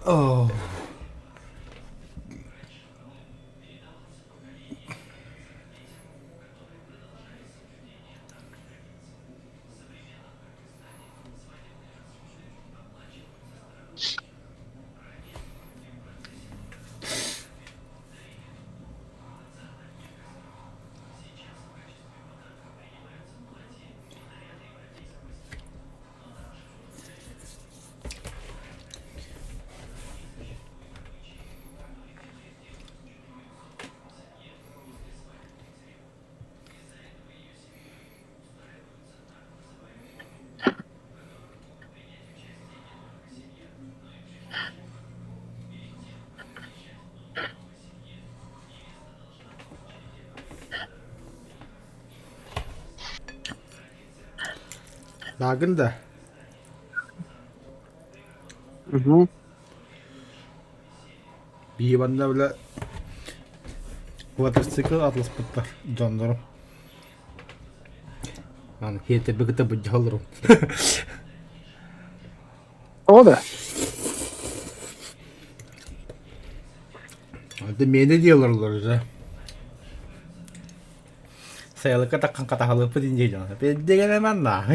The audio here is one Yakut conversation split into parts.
Оо. Баагын да? Угу. Биһи манна бile квадроцикл атласпыттар дьоннорум. Аны хиэтэби кытта былдьаһа олорум. Тоҕо да? Это миэнэ дии олороллор уже. Сайылыкка таххан хатаһалыахпыт инньэ дьон. Пиздегене манна.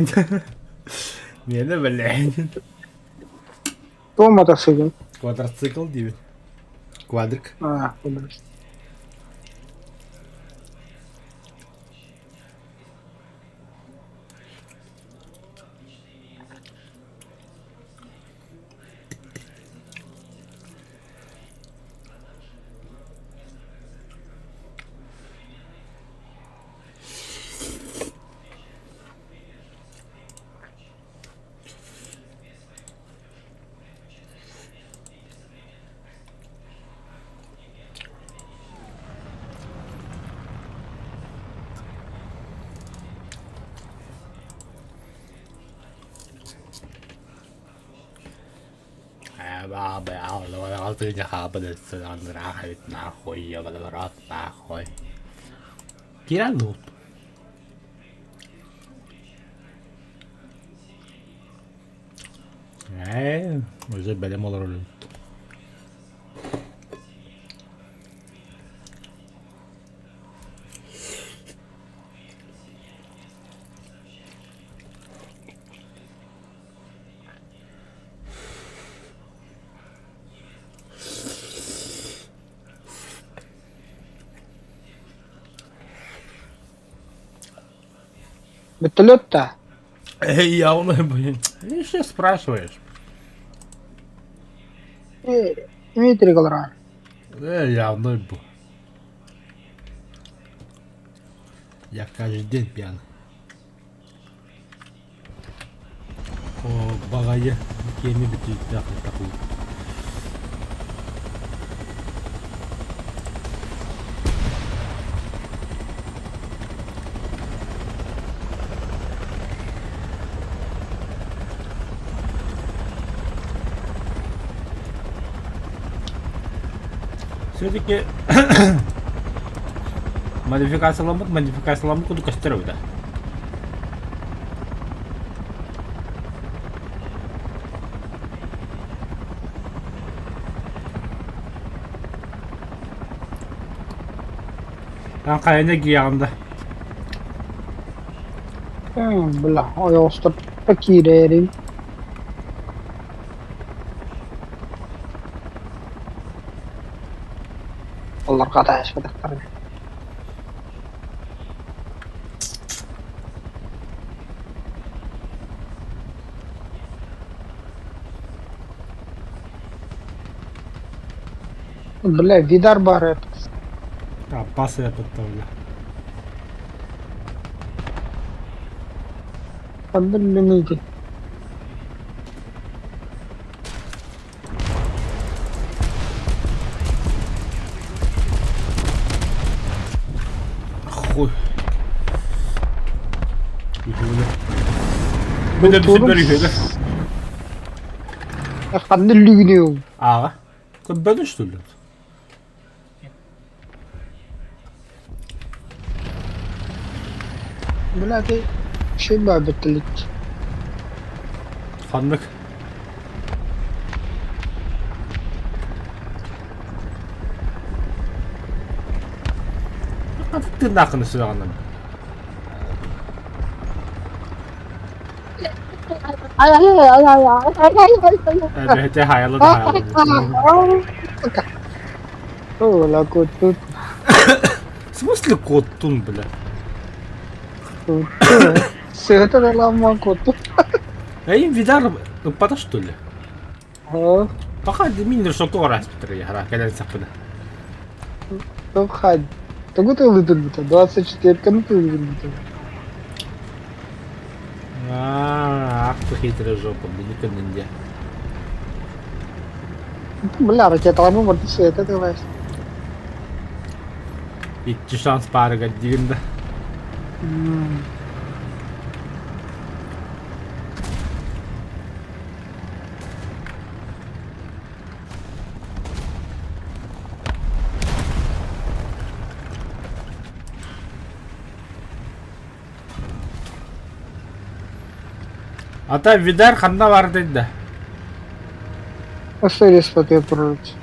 Миэнэ бэлээн. Туох мотоцикл? Квадроцикл диибин. Квадрик. А, квадрик. Киран луп. Ээ, уже бэлэм олорор эбит. Вертолет да? Эй, я он, блин, еще спрашиваешь? Дмитрий Галран. Явно был. Я каждый день пьяный. О, баҕайы, киэми бүтүүттээх такуу. Все-таки модификацияламмыт модификацияламмыт курдук көстөр эбит Ан хайаны гиэҕин да? Бля, ойоҕосторго киирээрин. Олорго атааспатахтарына. Бля, Видар бар это. Аппас эппит бля. Подбили Хуй. Бу да бисин бөрүһүгэр. Ханна лүгүнү Ааҕа. Көрбөтүн что ли? Бля, ты еще бабит Ханнык. Тыыннааххын сүрэҕинэн. Бэйэтэ хаайалла да хаайалла. Ола куттун. В смысле куоттун, бля? Сыата да куттун. Эй, Видар ыппата что ли? Пока мин шоку ораспытыр яра кэлэн саппына. Хань. Тугу тыллытын 24-каны тыллытын. А, ах ты хитрая жопа, били ниндзя. Бля, ракеталарым барда сыата тыллаешь. Икки шанс паарыгар диигин да. Ата Видар ханна барды да? Осырис потепруть.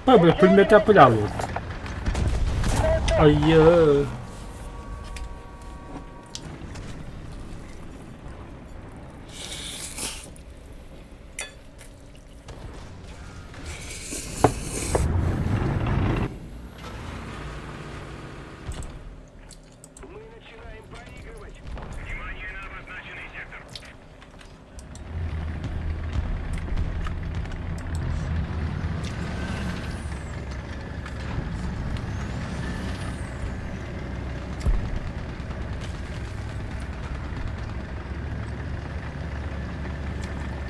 Бля, пулемета пылял. Ай-я.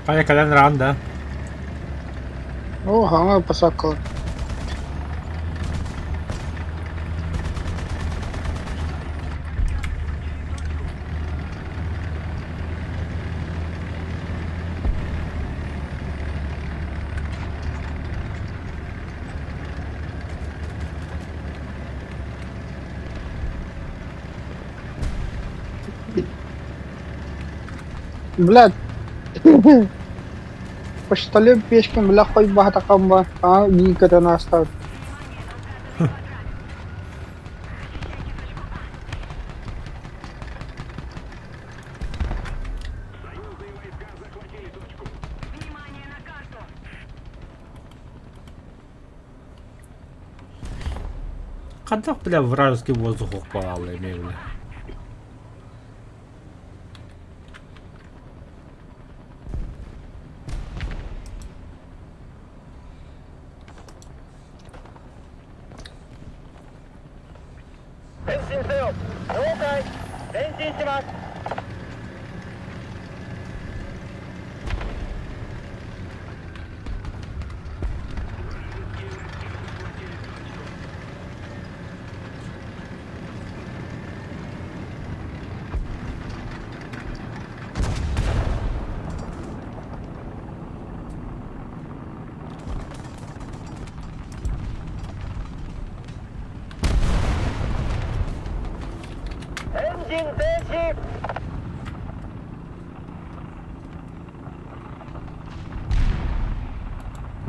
Хайа кэлэн раан да. О, хаҥа посакка. Блядь. Почтальон печкин, бля, хоть баһатакамба, а никогда настал. Хайдах, бля, вражеский воздух укпал, бля.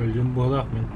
Өлүм буолаах мин.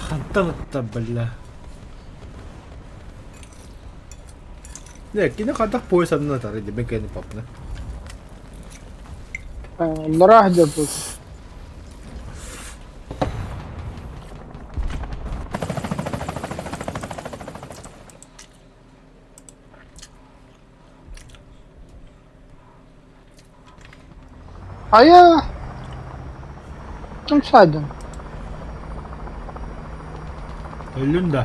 Хантан ытта, бля. Не, кини хайдах пояс аннынан атар ди мен папна. Норах дьэ Хайа! Ким сайдын? Өллүн да?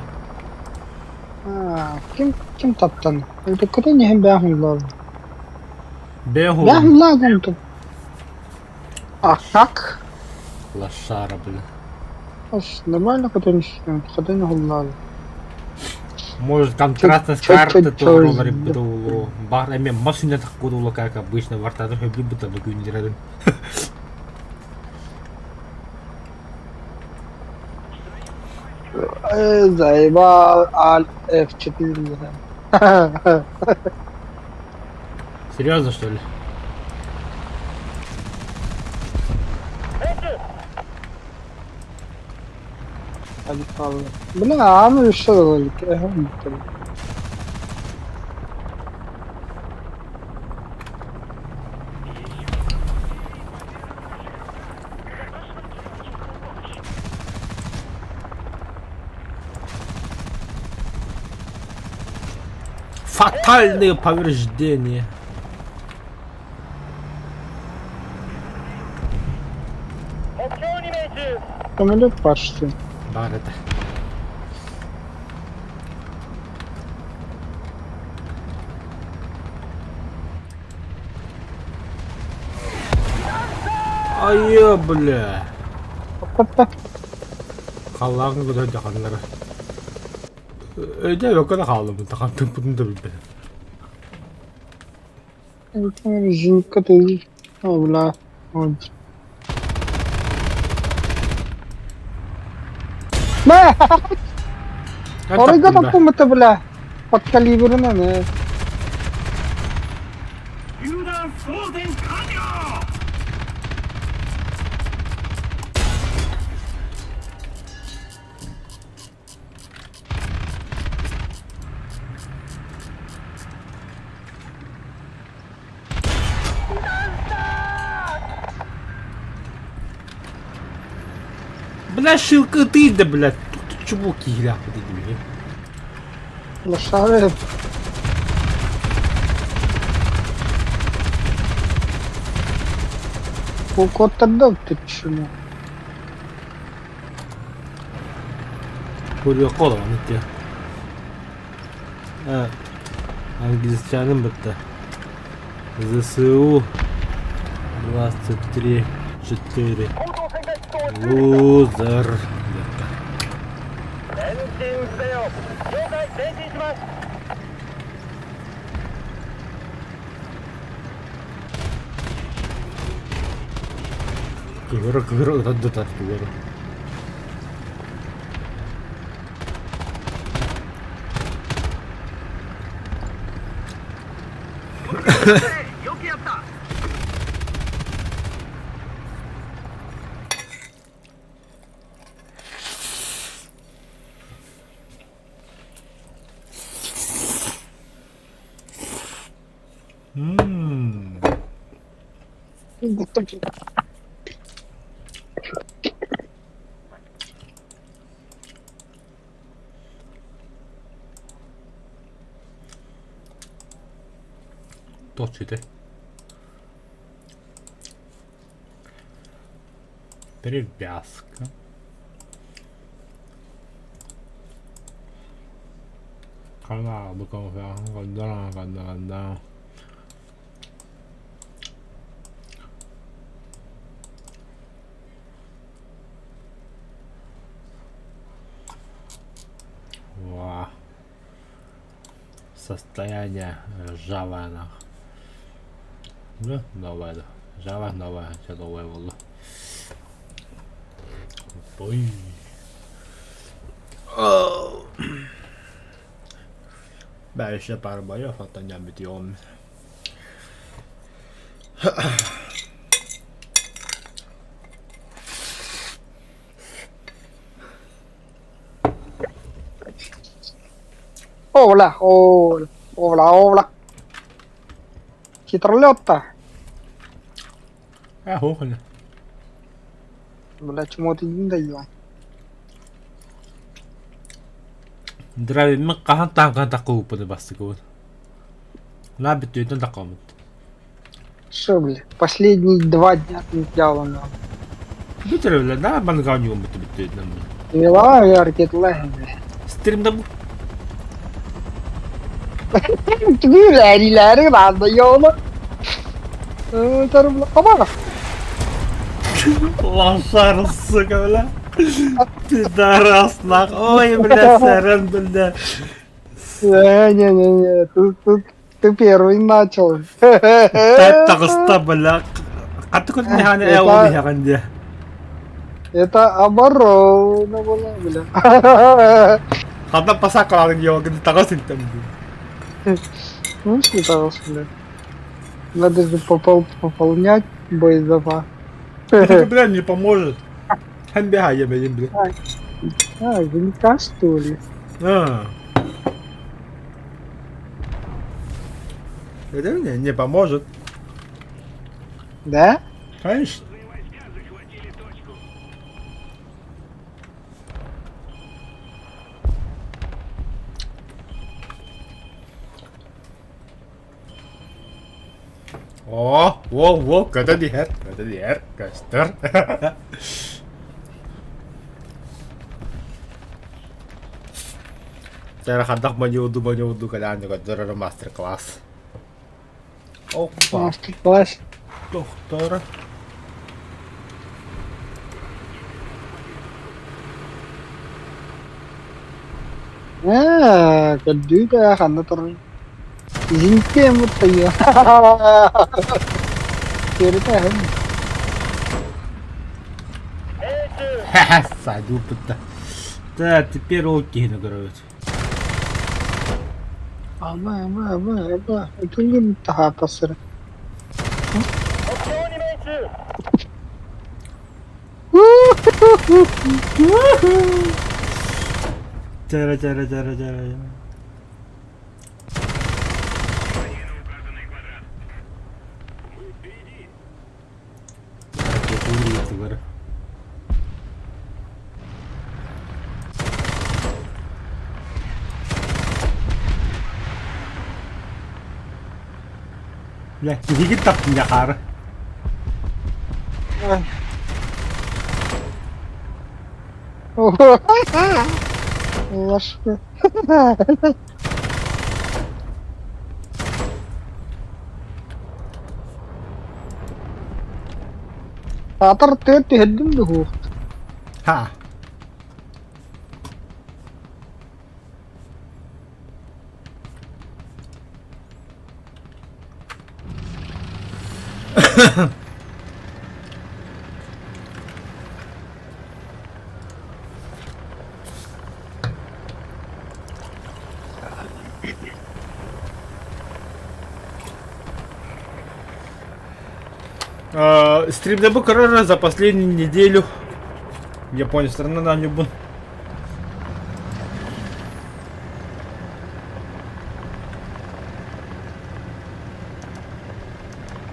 Аа, ким ким таптан? Өлтөккөтөн иһин бэйэҥ һуллаабын. Бэйэҥ Бэйэҥ һуллаабын? һуллаабын ту. А как? Лошара, блин. Нормально хотон хотон һуллаабын. Может, там красная карта туруолар буолуо. Баар эмиэ мас үнэ тахкуруула как обычно вартатын хөбү бутаны күндүрэдин. Заебал Alt F4. Серьезно, что ли? Бля, аны өссө Фатальные повреждения. Самолет почти. Бар это. Айа, бля. Халлааҥҥа көтөр дьаханнара. Өйдөөбөккө да хааллым, тахантыыппытын да билбэтим. Зенитка ты, бля. Бля! Оройго таппыммыта, бля. Подкалиберынан, э. Бля, шилка ты да, блядь, тут чубук киһилээхпит дии. Лошары. Куоттарда почему? Көрүөххэ олоҕун ити. Э, англичанин бытта. ЗСУ 23 4 Лузер. Кыһыра кыһыра ытан да тартылар. Мм. Туох сүтэ? Перевязка. Во. Состояние ржавое нах. Ну, новая, ржавая новая, все новое было. Ой. Beh, bara jag fattar inte om. Ола, ола, ола, ола. Хитролёта. А, хохоля. Бля, чему ты не даю? Драйвиммин хаһан тааҥканы таккыбыппыный бастакыбын. Наа бүттүүтүн таккаммыт. Что, бля, последние 2 дня не делал нам. Бүтэр бля, да, банга оонньугун бүтү бүттү. Мила ракеталар. Стримда бу. Түгүлэрилэри баанда йола. Тарбла. Аба. Лошара, сука, бля. Пидорас, нах. Ой, бля, сэрэн, бля. Не-не-не, тут, тут ты первый начал. Тәп таҕыста, бля. Хатты көрдүн ээ ол иһэҕин диэ. Это оборона была, бля. Ханна пасакалаҕын диэ таҕыс интэн Ну, что таҕыс, бля. Надо же пополнять боезапас. Бля, не поможет. Хэмбэхайя бэйин, бля. А, винта, что ли? А. Это мне не поможет. Да? Конечно. О, во, во, көтөн иһэр, көтөн иһэр, көстөр. Чара хардах маньуду маньуду кэлээн көрдөрөр мастер-класс. Опа. Мастер-класс. Доктор. Аа, көрдүү да ханна турар. Зинке муттайа. Көрүтэ Саду пытта. Да, теперь ол киһини көрөбүт. Ама, ама, ама, ама. Үтүнгүн таһаатасыр. Чара чара чара чара. Ракета Бля, киһигин таптын дьахаары. Ложка. Аатар түөрт түһэрдим дуһу. Ха. Стримдебы көрөр за последнюю неделю. Япония страна на ньубун.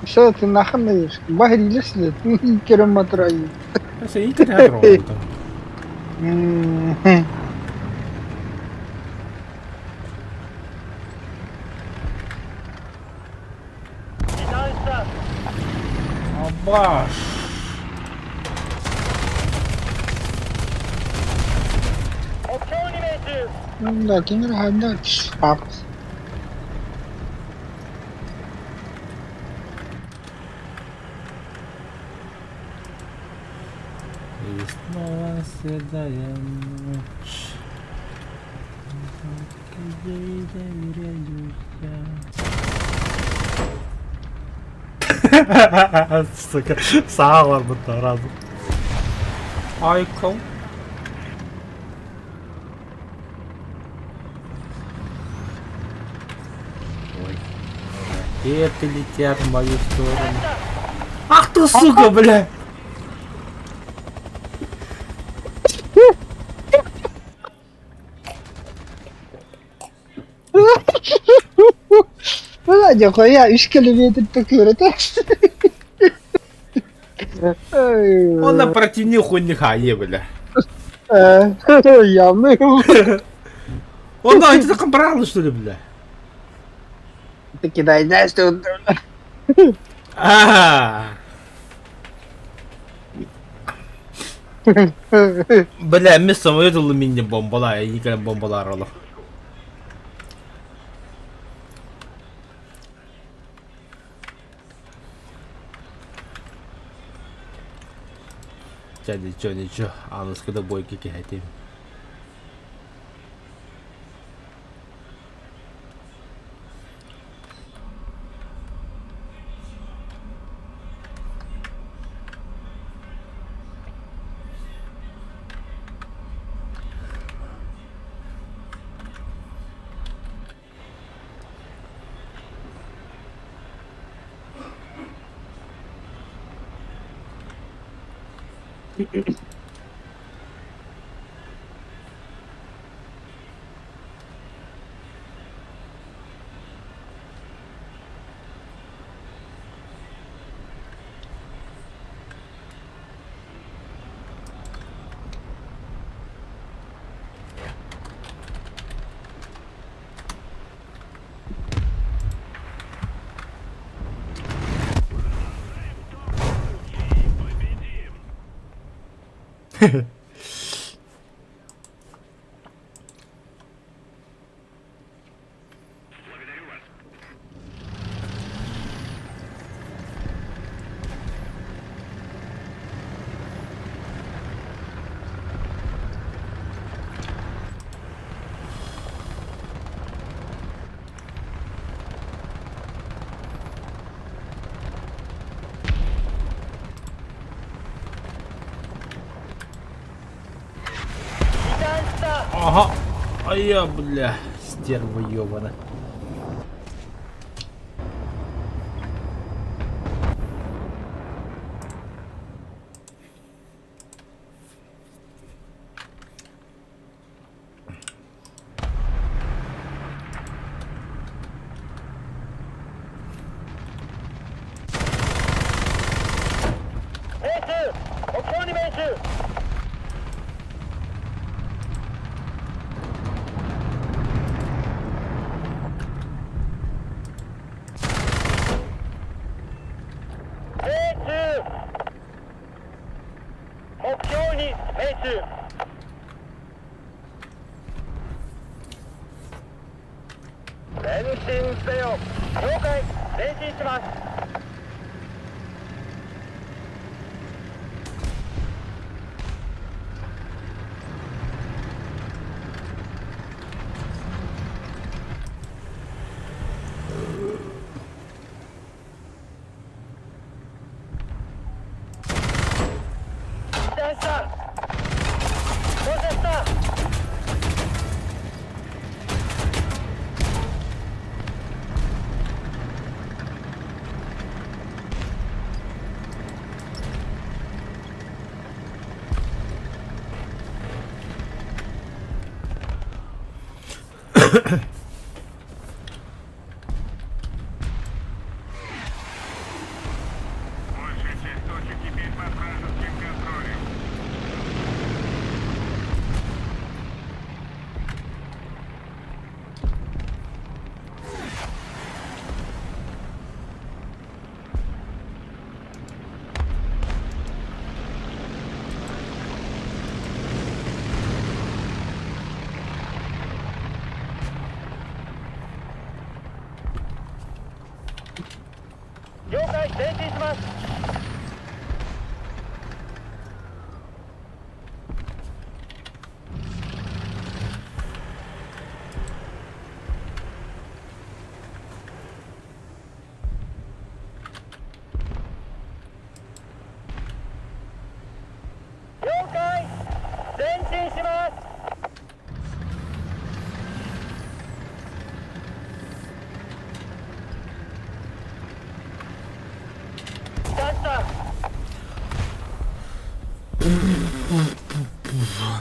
Все, ты нахрен даешь. Багрили след. Керем матрай. Абаш. Да, кемер ханда пап. И снова седая ночь. Только ей доверяю я. Сука, саалар бутта разу. Айкол. Ой, ракеты летят в мою сторону. Ах ты, сука, бля! Бля, нихуя, үс километр көрөтө. Он на противне хуй не хае, бля. Явно. Он на это брал, что ли, бля? Ты кидай, знаешь, что он... А. Бля, эмиэ самолет ыллым инньэ бомбалаа, эйигин кэлэн бомбалаар олох. Чэ, ничего, ничего, аныска да бойга кэһэтим. Ага, а я, бля, стерва ёбана.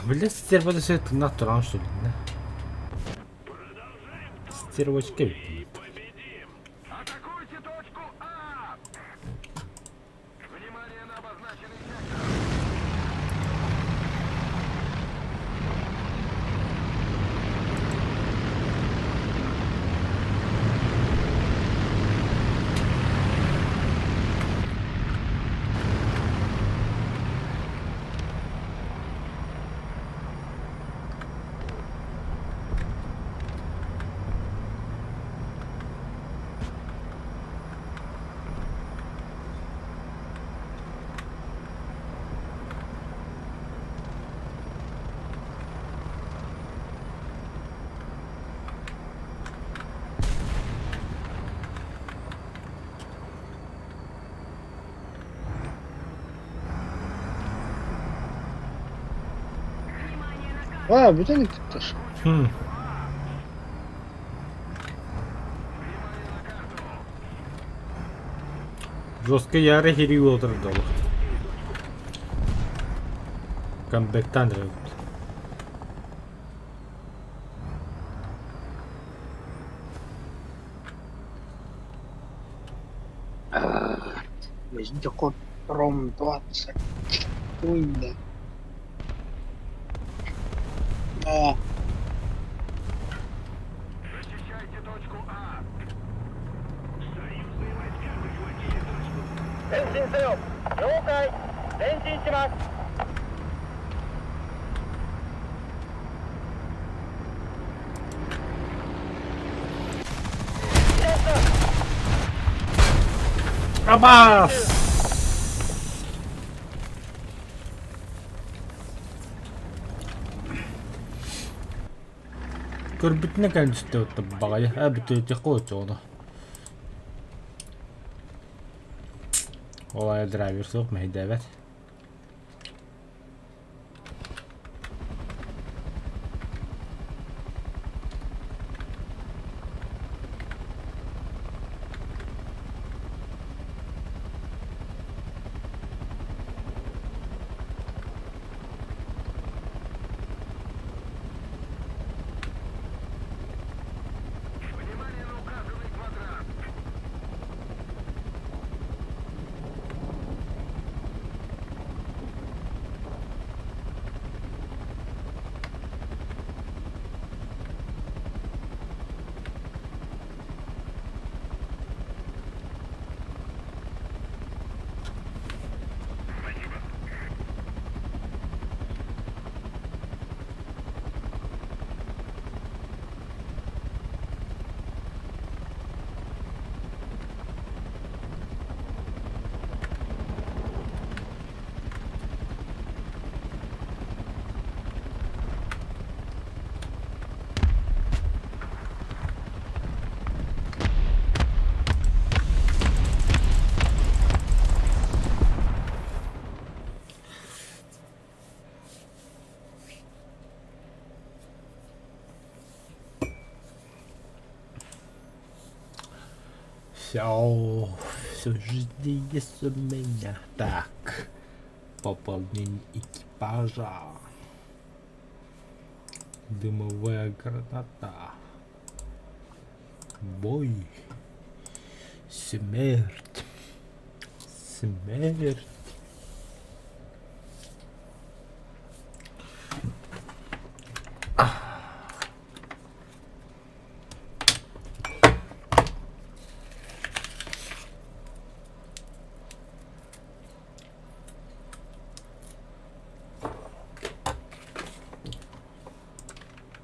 Бля, стерва да тыңнап туран что ли, да? Стервочка ведь. Аа, бүтэн иккиттэр. Жестко яра хири уолтар долу. Камбэктан эрэ. Вездеход Ром 20. Уйда. Да. Абаас! Көрбүтүнэ кэлэн түстэ баҕайы. Ээ бүтүөххэ оччоҕуна. Ол айа драйвер суох мэһэйдээбэт. Все, все жизни есть у меня. Так, пополнение экипажа. Дымовая граната. Бой. Смерть. Смерть.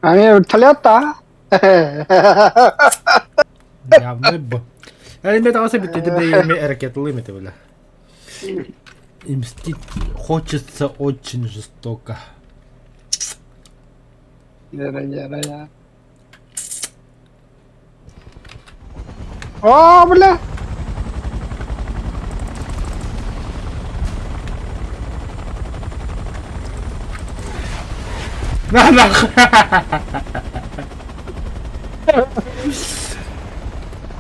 Ами вертолета. Явно б. Эми таҕаса бүттүтэ бэйэми ракеталыым этэ бile. И мстить хочется очень жестоко. Яра, яра, я. О, бля! На нахуй!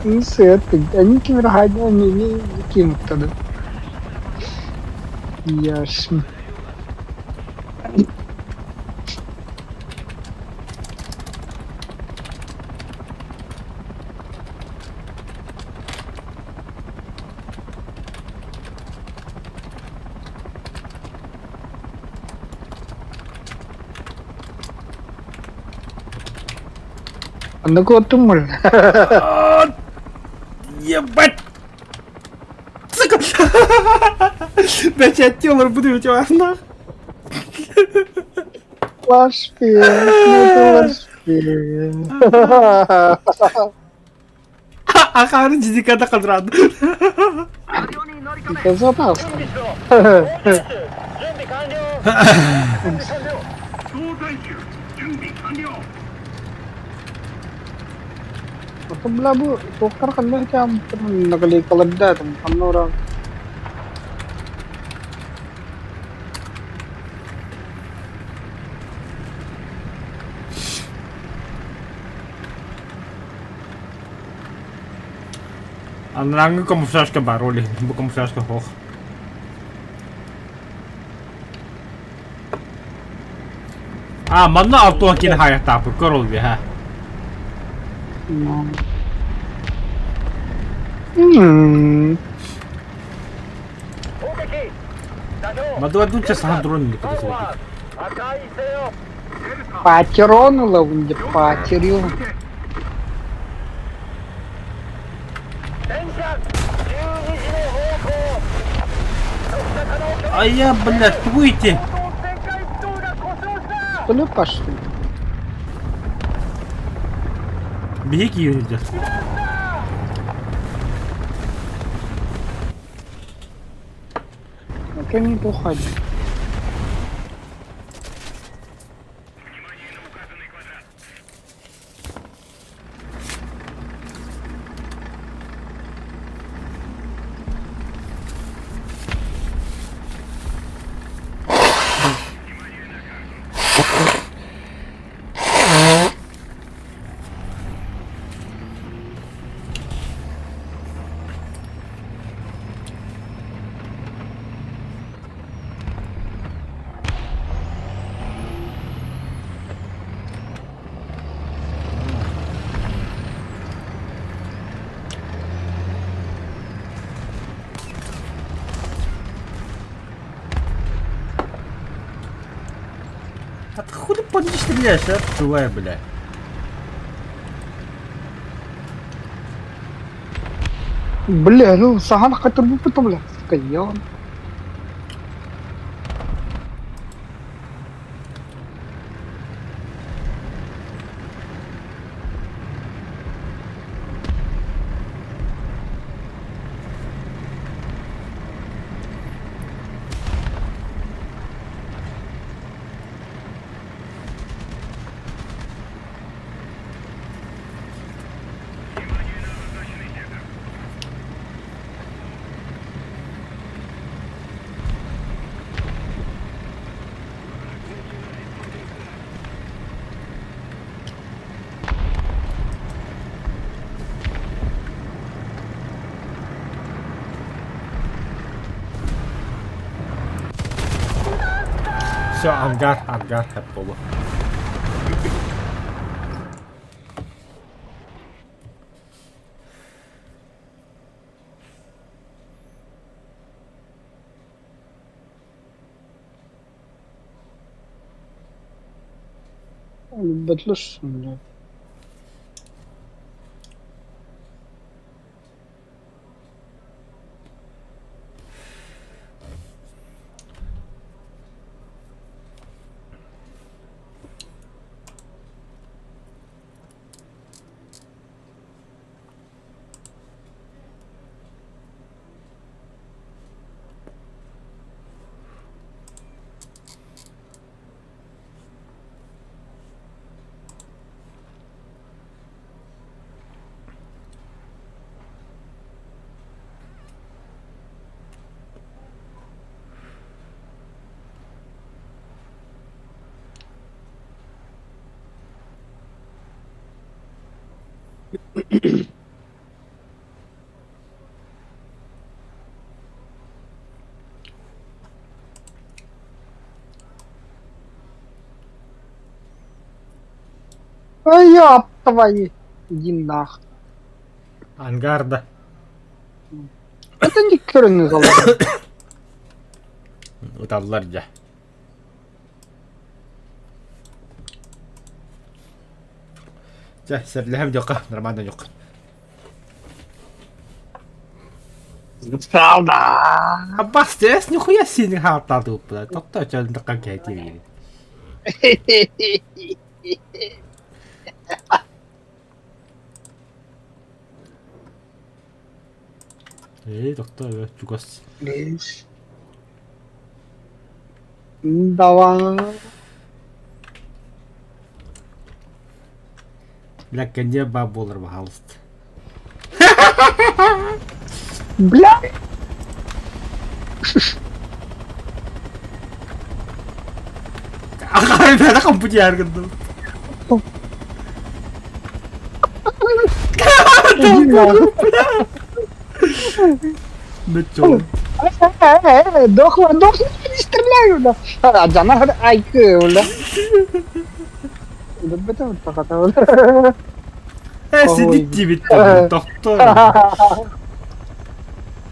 Ну, Они киберхадя, не, не, не кинут тогда. Ясно. Онно куоттум Ебать! Сука! Бэчэттиолор буду тебя нах. Лашпи, лашпи. Ахарын жидиката калдырады. Безопасно. Бля бу туохтар ханна кэм наклейкалардаатым ханна уран. Анарааҥҥы камуфляжка баар ол иһин бу камуфляжка суох. А, манна 60 киһи хаайахтаахпыт, көр ол үөһэ. Мадуадунча сахан дрон Патерон ылабын деп патерион. А я, блядь, выйти! Коли пошли? Биһи киирдэ. Это не уходи. А ты хули по ней стреляешь, а? Чувак, бля. Бля, ну сахан хатырбыппыт бля. Сука, ён. Все, ангар, ангар, хэп Бэтлэш, бля. А ёб твои. Иди нах. Ангарда. Это не көрүҥү залар. Ыталлар дьэ. Чэ, сэрлэһэм дьокка, нормально дьокка. Салда. Аббас, эс нихуя синий хаалтаатыбыт бля. Тотто чөлүнтаккан кэһэтиир. Ээ, тохтоо, чугас. Давай. Бля, кэнниэ баа буолар баһаалыста. Бля! Аҕай, бэйэтэ компьютер гынным. Иди нахуй. Бөччөҕүн. Дохла, дохла, не стреляю, да. Дьана айкы, бля. Өлөрбөтө тахата. Э, сидит диэбиттэр, тохтоо.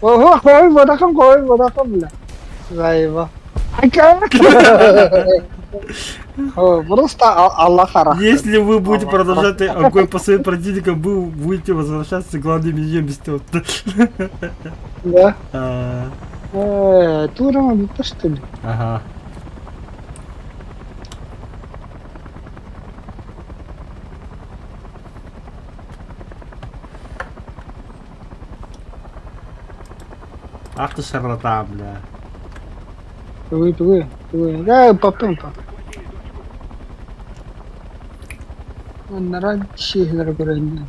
Ого, хой, бодакым, хой, бодакым, бля. Заеба. Просто Аллах арах. Если вы будете продолжать огонь по своим противникам, вы будете возвращаться к главным емкостям. Да. Турама биппа что ли? Ага. Ах ты шарлатан, бля. Тугуй, тугуй, тугуй. Да, папым па. Маннара сиһилэр көрөннө.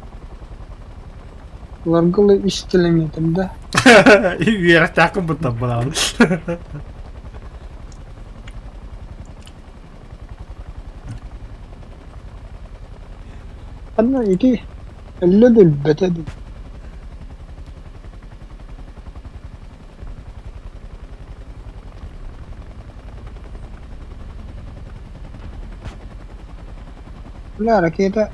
Ларгылы үс километр да. Үөрэхтээххин быттан балаҕан. Ханна ити өллө да өлбөтө дуу. Бля, ракета.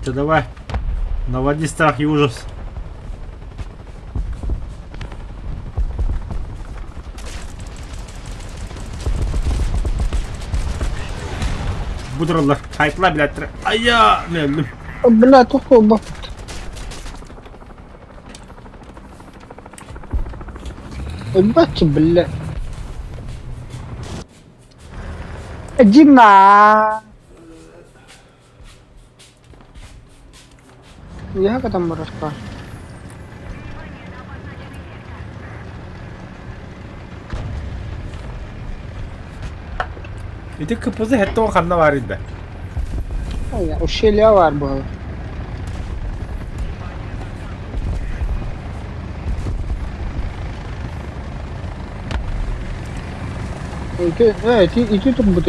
Че, давай. Наводи страх и ужас. Будураллар. Хайтлар, блядь. Айа! Мөллүм. Бля, туох буолбаппыт. Өлбөччү, бля. Иди на. Я там барашка. Ити КПЗ хэттон ханна бар инде. Ущелье бар было. Ити, ити, ити турбут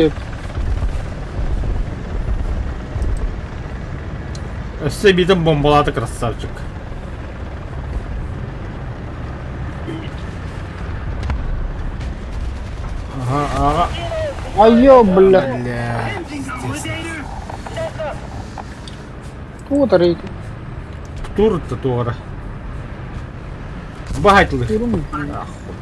Өссө эбиитин бомбалааты красавчик. Ага, ага. Айо, бля. Бля, пиздец. Туутар ити. Тур-то туора. Бахайтылы. Турум. Ахуй.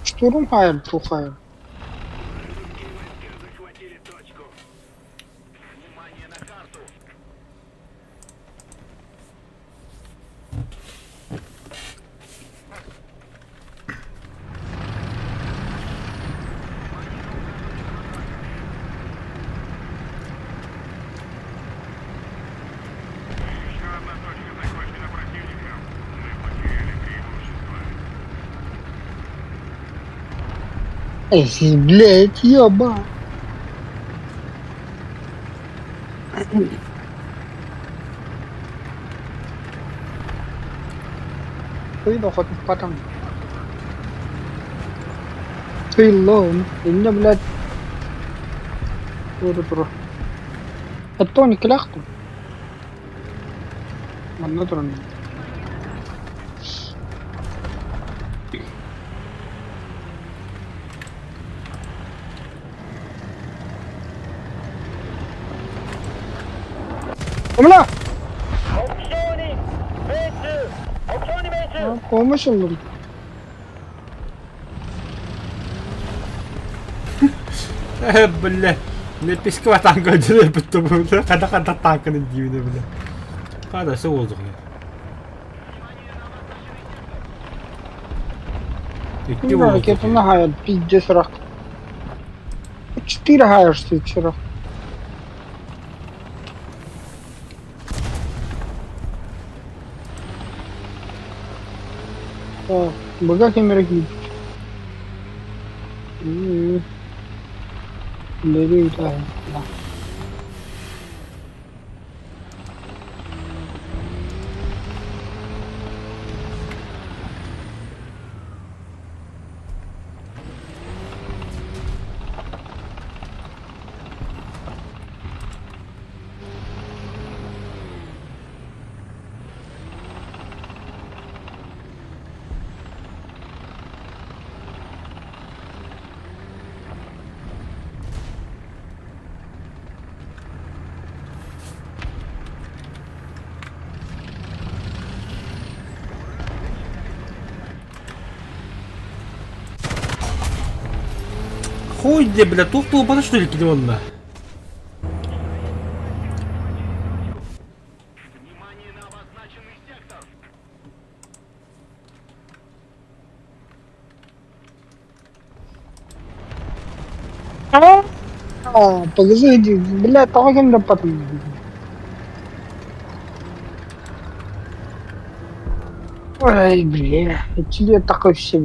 Штурм хайр, тухайр. Эй, блядь, ёба. Ты хоть потом. Ты лоун. Инна, блядь. Тура тура. Оттон иккилээхтин. Манна туран. Умла! Помощь ыллым. Э, бля. Лепеске танка жүрө Када када танканы дибине бля. Када все воздух. Икки Ну, ракета хаят, пиздец рак. Четыре хаешь ты вчера. Быга кемере киирбит. Бери Хуй где, бля, туох туолбата что ли кини онно? А, подожди, бля, тоҕо ким да потом. Ой, бля, тебе такой все.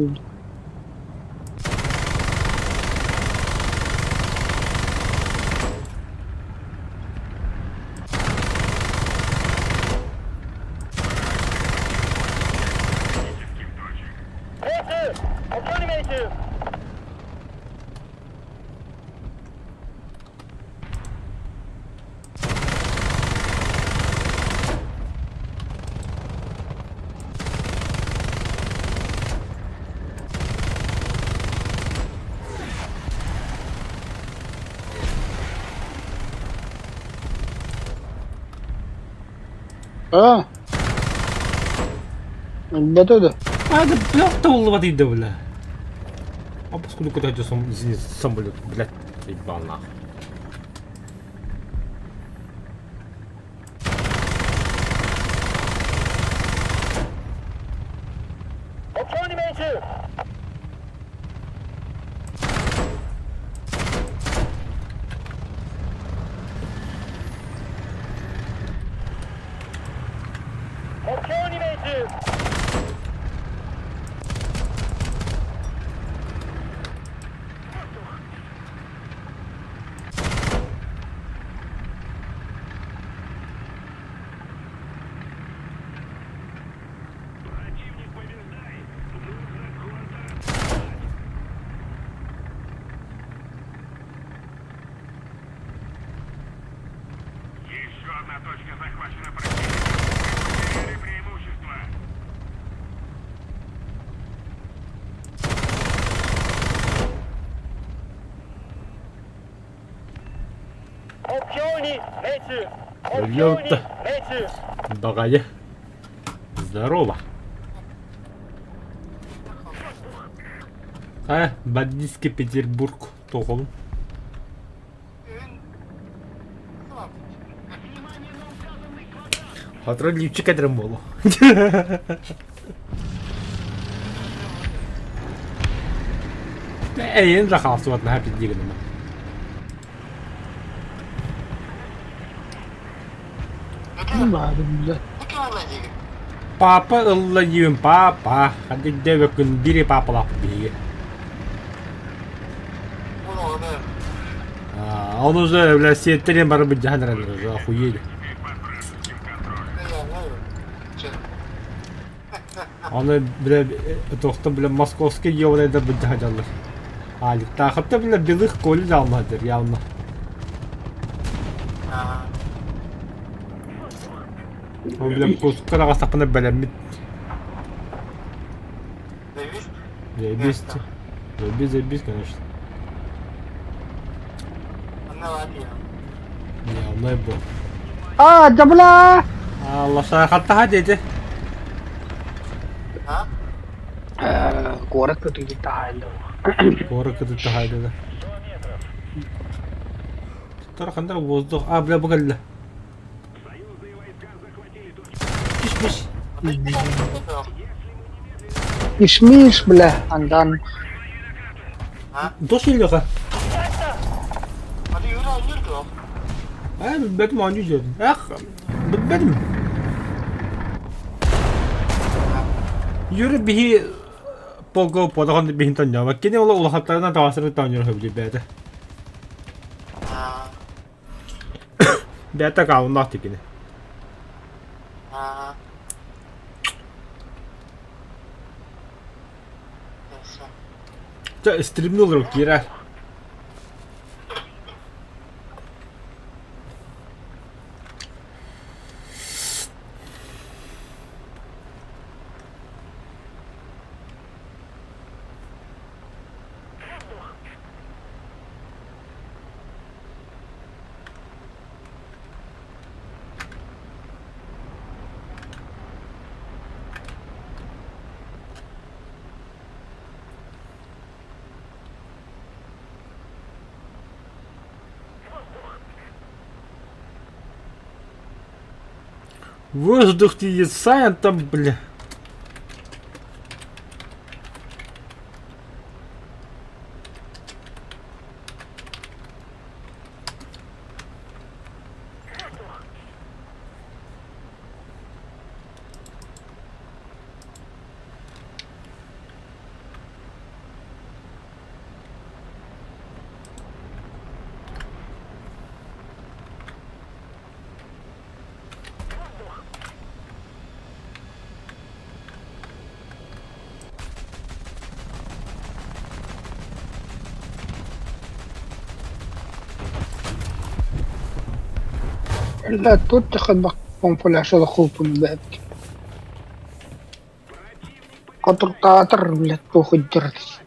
А? Бөтө да. А, да, бля, табыллыбат иде, бля. А поскольку куда идет самолет, блядь, ебал нахуй. Ёпта. Баҕайы. Здорово. А, бандитский Петербург тоҕолун. Хатры лифчик кэдэрин буолуо. Эйин да хаалсыбат наһаа пиздии гыныма. Папа ылла диибин папа. Ханнык диэбэккин биир папалаахпыт биһиги. А, он уже, бля, сиэттэрин бары былдьаһан эрэллэр уже охуели. Аны, бля, туохта, бля, московский еврейдар былдьаһа дьаллар. Аликтаахапта, бля, белых коли жалмадыр явно. Ол, бля, кускар аҕастахпына бэлэммит. Заебись. Заебись, заебись, конечно. Явно был. А, да бля! Алла хаттаха дети. Куорат кытыыта таһаайда. Куорат кытыыта таһаайда да. Тарахандар воздух. А, бля, бу кэллэ. Киш-киш. Ишмиш, бля, андан. Дос Илюха. Ээ, билбэтим оонньуу дьиэтин. Эх, билбэтим. Юра биһи полго подохон биһин тонньообот. Кини ол улахаттарынан таҕасыры тоонньуур сөбүлүүр бэйэтэ. Бэйэтэ акауннаах дии кини. Чэ, стримни олору киирээр. Воздух десантом, бля. Бля, тут тахын хупун бэт. Хотуктаатар, блядь, похуй дьарыс.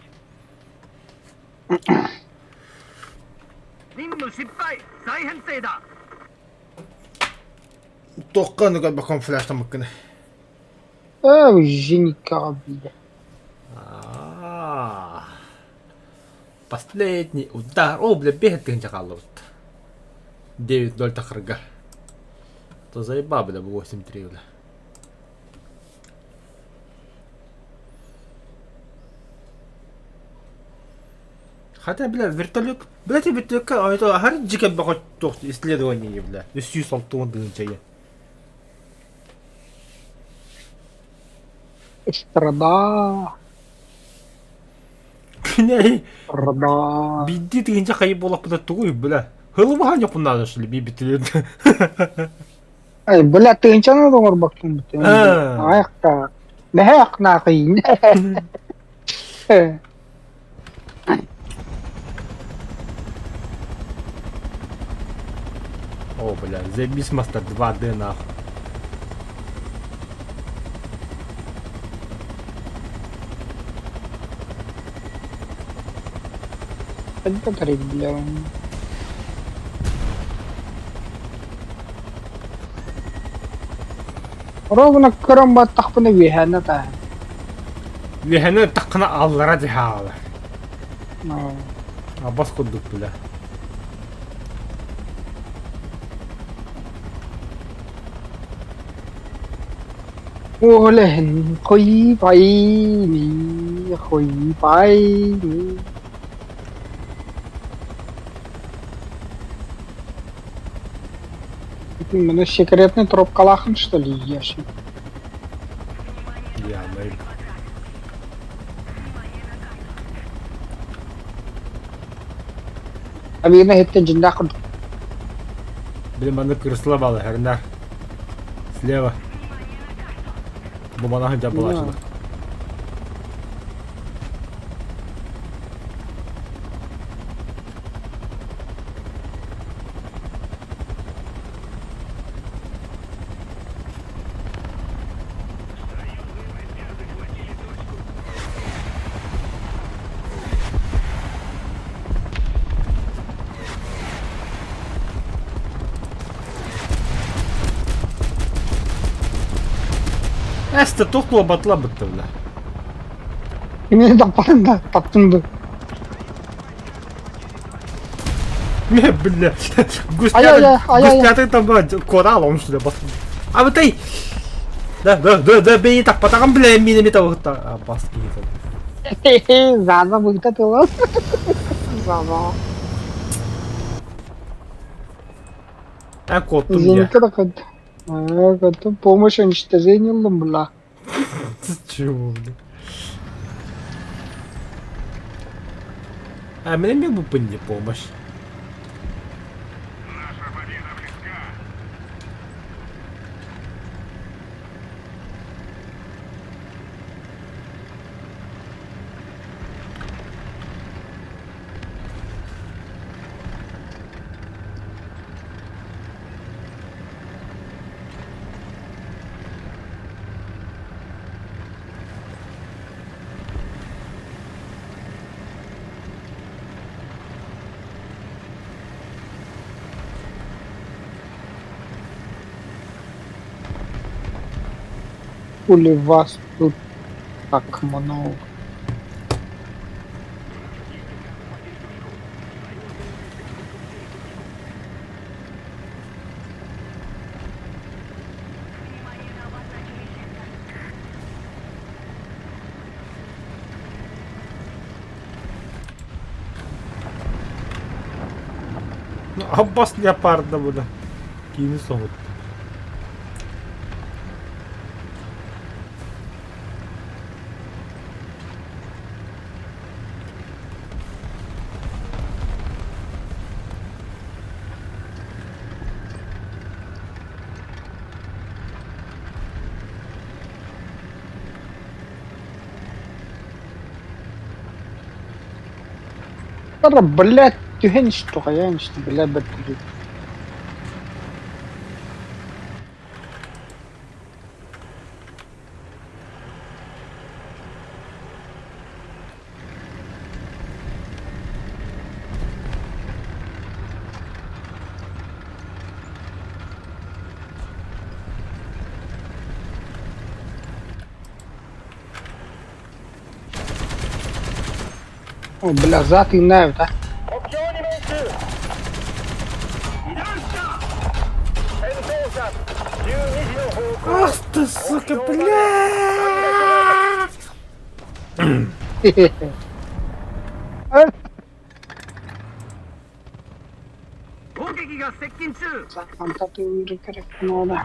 Туохха оннук элбэх флештаммыккын? Ээ, зениккаҕа бля. Аа. Последний удар. О, бля, 5 тыһыынча хааллыбыт. 9-0 тахарга. То заеба, бля, 8-3, бля. Хотя, бля, вертолет... Бля, ты вертолетка, а это аһар дьикэ бөҕө туох исследование, бля. 360 тыһыынча Страда, Кини страда. биирдии тыһыынча хайы буоллахпына тугуй, бля. Хылыбаһан дьоппун что ли, биирбитилэр. Ай, бля, тыһыынчаны да оҥорбоккун бүтүн. Аайахта. Мэһээх наахыйын. О, бля, The Beastmaster 2D нахуй. Батарей, бля. Ровно көрөн баттахпына үөһээнэ тааһын. Үөһэни таххына аллара дьаһаала. Абас курдук бля. 我嘞回拜你，回拜你。Мене секретный троп Калахан, что ли, ешь? Я, мы... Абина хеттен жинда курдук. Блин, маны кырсыла балы, хернер. Слева. Бу мана ханча булашына. Эсте тухло батла бытты, бля. Мени таппатын да, таптым да. Не, бля. Ай-яй-яй, ай-яй-яй. Густяты там, бля, коралл, что ли, бас. А вот ты! Да, да, да, да, бей так, потом, бля, минами того, а, бас кинет. Заза вытатылас. Заза. А кот у меня. Зенитка да кот. А, кот, помощь уничтожению бля. Чего, бля? А мне мог бы не помощь. Хули вас тут так много. Аббас леопарда бу да. Киини соһутта. Блядь, түһэн истэҕэйээн истэ, бля, бэрт. О, бля, затынают, а. Ах ты, сука, бля! Надо.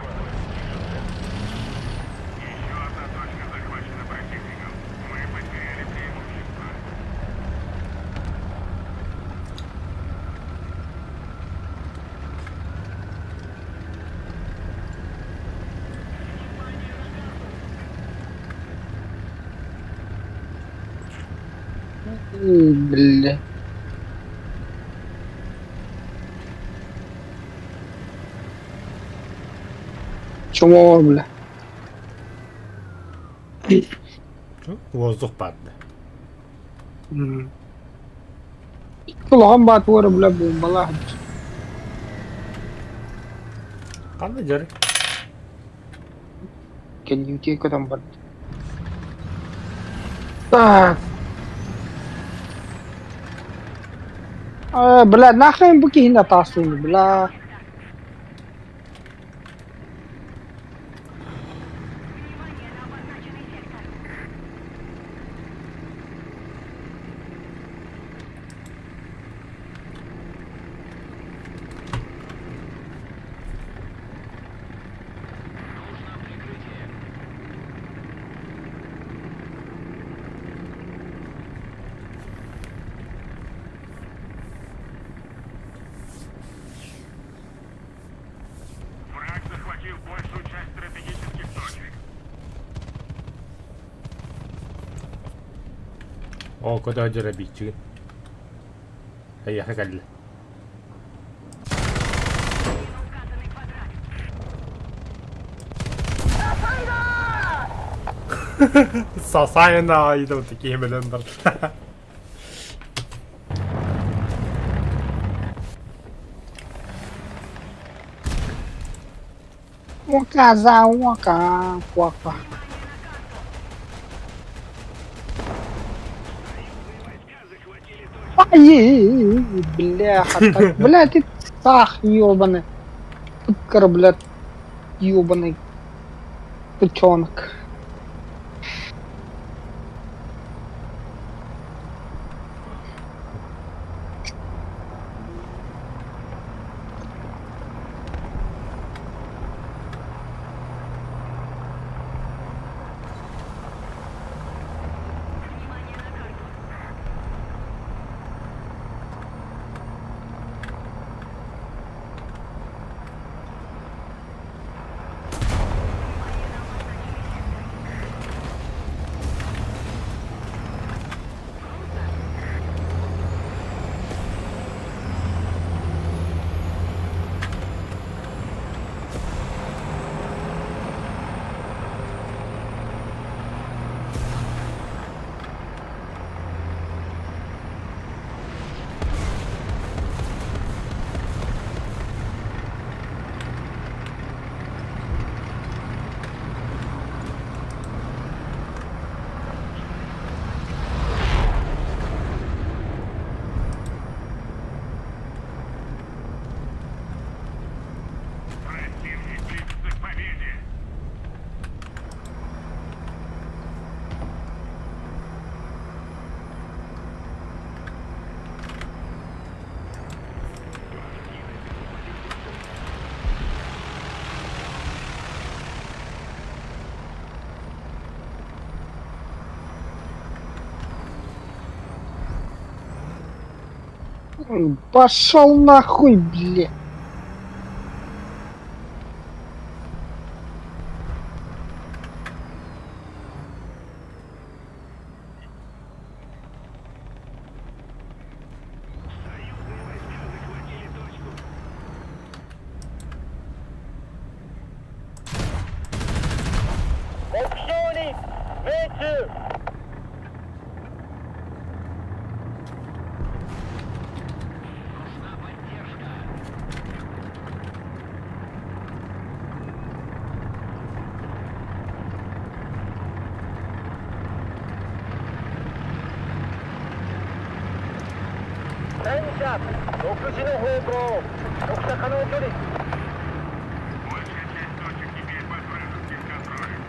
Бля. Чмо, бля. Воздух падает. Кулаҕым баатыгар, бля, буомбалаах. Ханна дьарык? Кэнники көтөн барда. Так. А, бля, нахрен бу киһини атаастыыбын, бля. Враг захватил большую часть стратегических точек. О, куда дьарабиччигин? Эйиэхэ кэллэ. Сасайна идут такие блендер. Ука за ука, куака. Ай, бляха, так, бля, ты сах ёбаный. Тыккар, блядь, ёбаный бычонок. Пошел нахуй, блядь. Большая часть точек теперь под вражеским контролем.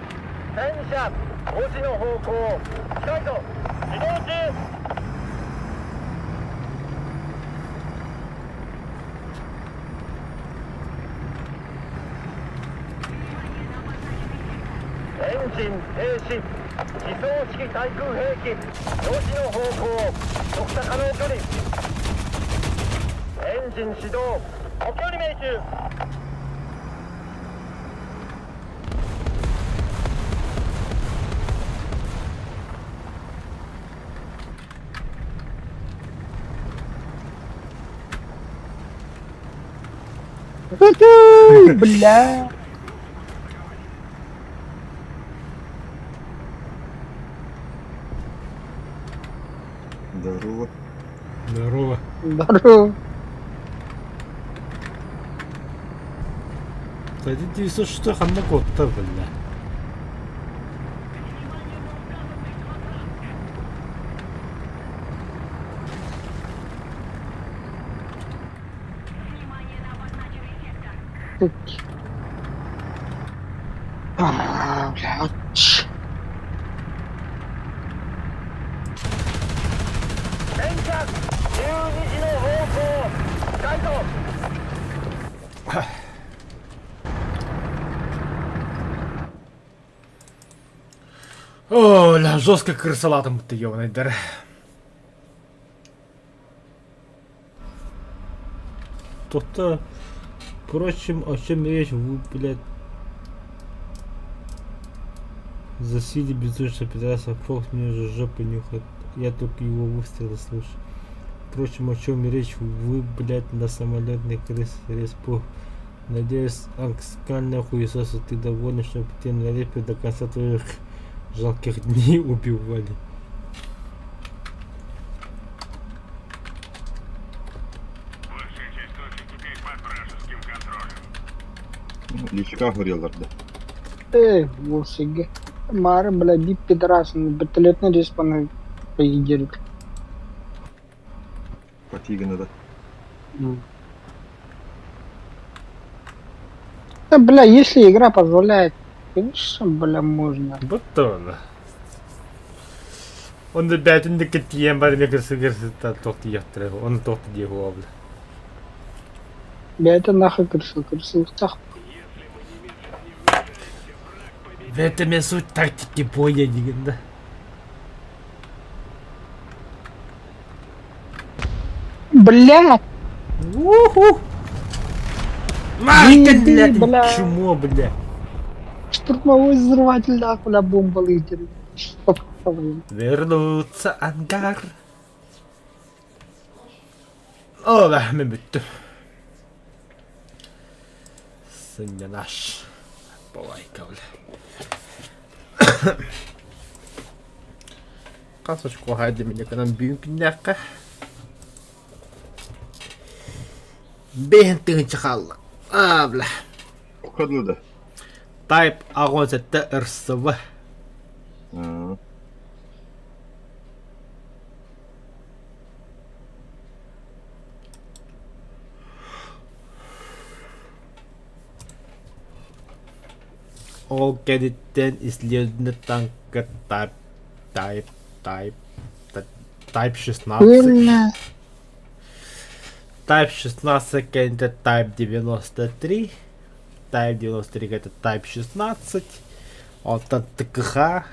Бля. Здорово. Здорово. Здорово. Кстати, 906 ханна куотта бля. А, блядь. О, ля, жестко крысолатом ты, ёбаный дыр. То-то, впрочем, о чем речь, вы, блядь, засили бездушно пидораса, Фокс мне уже жопу нюхает, я только его выстрелы слышу. Впрочем, о чем речь, вы, блядь, на самолетный крыс респу. Надеюсь, анкскальная хуесоса, ты доволен, чтобы ты на репе до конца твоих жалких дней убивали. Большая часть точек теперь под вражеским контролем. Личка горела, да. Эй, волсиге. Мары, бля, бип пидорасный, вертолетный респаны поедерик. Потигана, да. Да, бля, если игра позволяет, конечно, бля, можно. Бутона. Онно бэйтин да тиийэн баран кырсы-кырсыттан туох диэхтэрэ, ону туох да диэх буолла. Бля, это нахуй крысу, крысу, тах. В этом и суть тактики боя диэн да. Бля, Уху! Марка, Иди, бля, бля. ты чмо, бля. штурмовой взрыватель, нахуй, бля, бомба летит. Чтоб, блин. Вернуться ангар. О, да, мин бүттүм. Сынньанаш. Балайка, бля. Хас очко диэминэ гынан бүгүн күннээххэ Бэһин тыһыынча хаалла. Аа, бля. Уходила, да? Type 87 РСВ. А, Ол кэнниттэн исследование танка Type Type Type Type 16. Бля. Type 16 это Type 93. Type 93 это Type 16. Онтон ТКХ.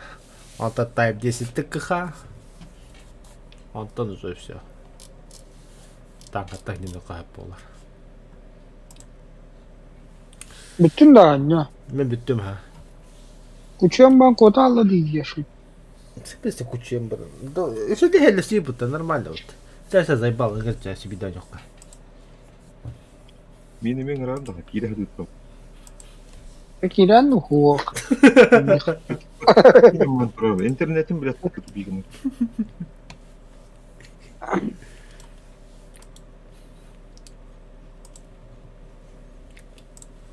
Онтон Type 10 ТКХ. Онтон уже все. Таҥхаттан кинини хаһып буолар. Бүттүн да анньа. Мен бүттүм ha. Кучуйан баран куота алла диир Смысле кучуйан баран? Да, если ты хеллесии будто нормально вот. Сейчас заебал, говорит, себе дядюка. Мин эмиэ ыҥыран даҕаны киирэ сатыырбын. Киирэн уһуох. Интернетин билет тупигын.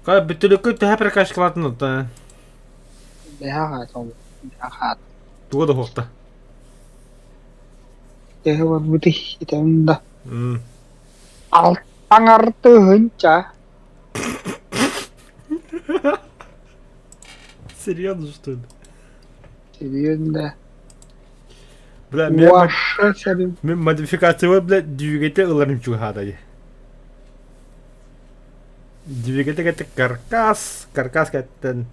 Кай бүтүлүккү төһө прокачкалаатын оттон? Бэһэ хаат хаат. Туга да хуохта. Төһө барбыты итэм да. Алтаҥар тыһыынча. Серьезно, что ли? Серьезно. Бля, мен, Ваша сэрим. мен модификация бля двигатель ыларым чугаһаата Двигатель это каркас, каркас кэттэн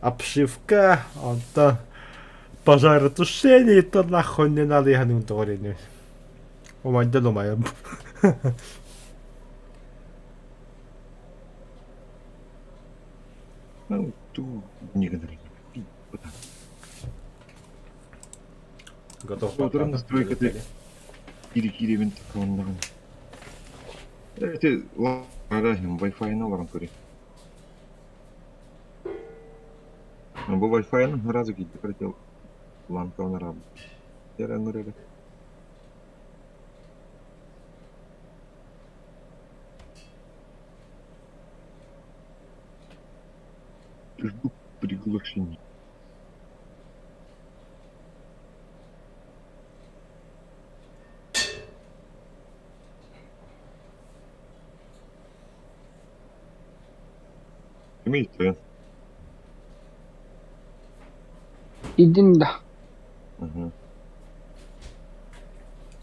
обшивка, онтон пожаротушение, то нахуй не надо я не тоҕор Умайдан умайым. Ну, ту не говори. Готов. Утром настройка ты кири-кирибин таконнаҕын. Эти лараһым Wi-Fi-ны олорон көрүй. Бу Wi-Fi-ны сразу киирдэ прилетел ланка онорабын. Эрэ Жду приглашения. Имеется. Идин да. Ага.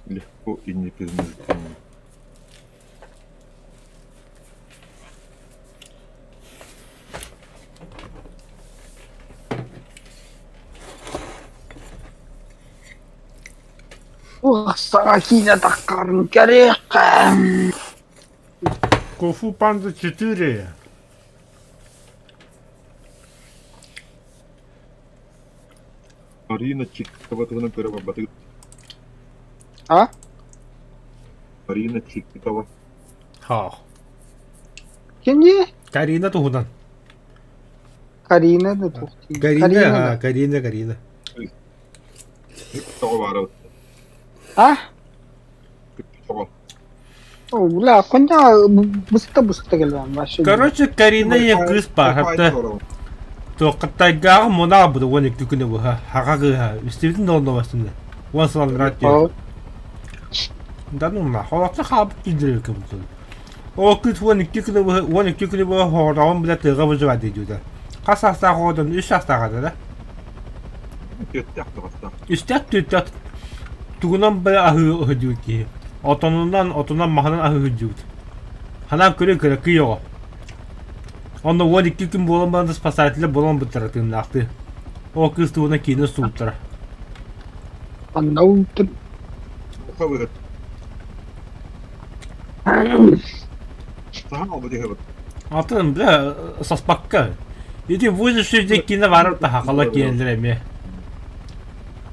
Легко и непринужденно. Ух, саҥа киинэ таххарын кэриэххэ. Кунг-фу Панда 4. Марина Чикова туһунан көрө барбатыгыт? А? Марина Чикова. Ха. Кини? Карина туһунан. Карина да туох дии. Карина, Карина а, Карина, Карина. Тоҕо баара А? Тоҕо. О, бля, коня быста-быста кэлбэм вообще. Короче, Карина ийэ кыыс баарата. Туоххаттайгааҕы мунаах буду 12 күнү быһа хаха кыыһа истибитин да оннобастын уон сыланнара О, Да ну нахуй, холоқто хаалбыт киирдэрбиккэ бултун. Ол кыыс 12 күнү быһа 12 күнү быһа хоҕороҕун билэ тыаҕа выживать диэдиутэ. Хас саастаах оҕотун үс саастаах этэ да? Түөртээх тоҕостаах. Үстээх түөртээх тугунан бile аһыы ыһыдьыбыт киһи. Отонунан, отунан маһынан аһыы ыһыдьыбыт. Ханаан көрө көрө кый оҕо. Онно 12 күн буолан баран спасателя буолан буттара тыыннаахтыы. Ол кыыс туһунан киинэ устубуттара. Анна уутун. Уха быһыт. Саха албыт иһэбит. Атын, бля, саспакка. Ити выживший диэн киинэ баар хахала киинэлэр эмиэ.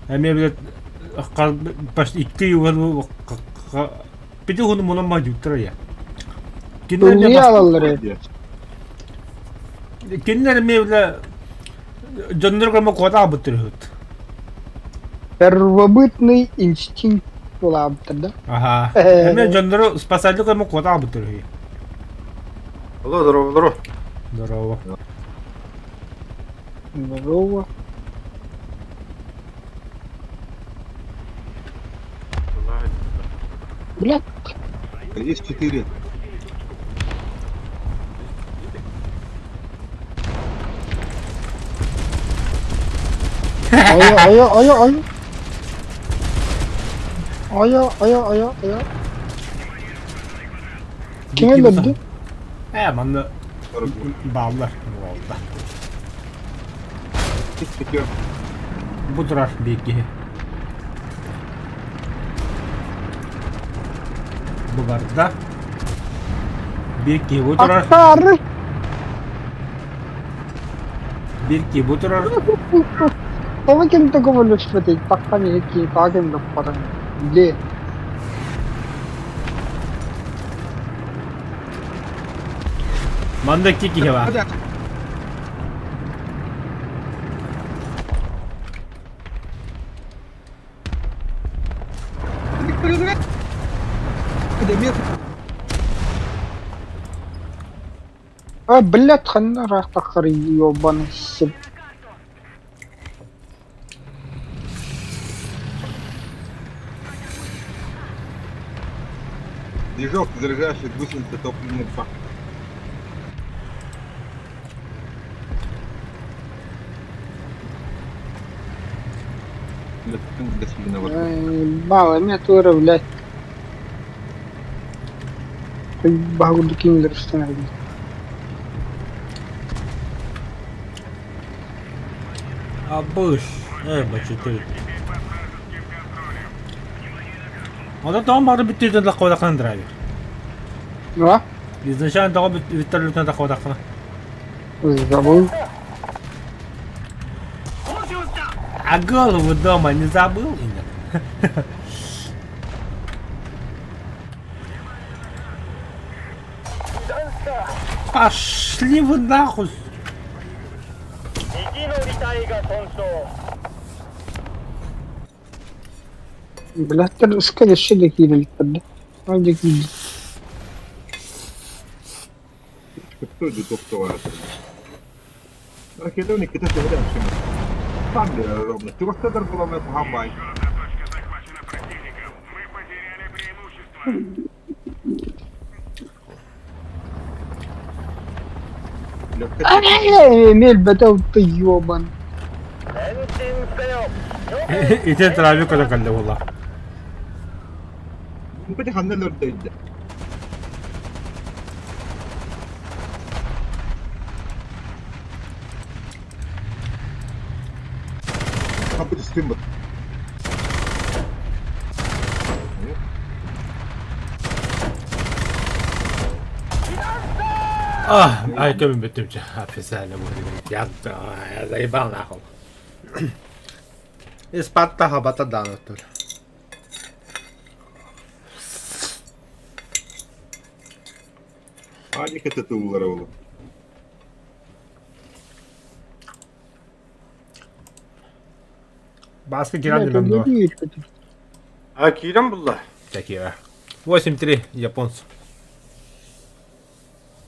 Эмиэ бile почти икки юган пити хуну мунан мадьуттар я. Кинилэр эмиэ Тулуйа алаллар ээ. Кинилэр эмиэ бile дьоннор көмө куота албыттар үһүт. Первобытный инстинкт буолаабыттар да. Аха. Эмиэ дьоннору спасатель көмө куота албыттар үһү. Алло, здорово, здорово. Здорово. Здорово. Бля, Есть четыре. айа, айа, айа, айа. Айа, айа, айа, айа. Ким өлөрдү? Ээ, манна бааллар буолла. Бу турар биир киһи. Бу барда. Биир киһи бу турар. Аттары! Биир киһи бу турар. Тоҕо ким да көмөлөспөтүй? Таххан иһит киһи тоҕо ким да баран. Где? Манна икки киһи баар. А, блядь, ханна ыраах тахсар ёбаный сир. Движок, заряжающий гусеницы топливный бак. Баал эмиэ тугу эрэ, блядь, баһа курдук кинилэр устан эрэллэр. Абыш, бачыты. Ода тоҕо бары бүттүүтүн таххыбатаххына драйвер. Да? Изначально тоҕо бүттүрүтүн таххыбатаххына. Забыл. А голову дома не забыл? Нет. Пошли вы нахуй! Блядь, скорее всего, киирэ иликтэр да? Ол киирдэ. Еще одна точка захвачена противником. Мы потеряли преимущество. Эмиэ элбэтэ ты ёбан. Ити травик көтө кэллэ буолла. А, ай, көмүн бүттүм чэ. Официально будет. Я, я заебал нахуй. Испатта хабата данатыр. Бааска киирэн Блядь, дилем дуо? убери это. А киирэн булла. Такие. 8-3 японцы.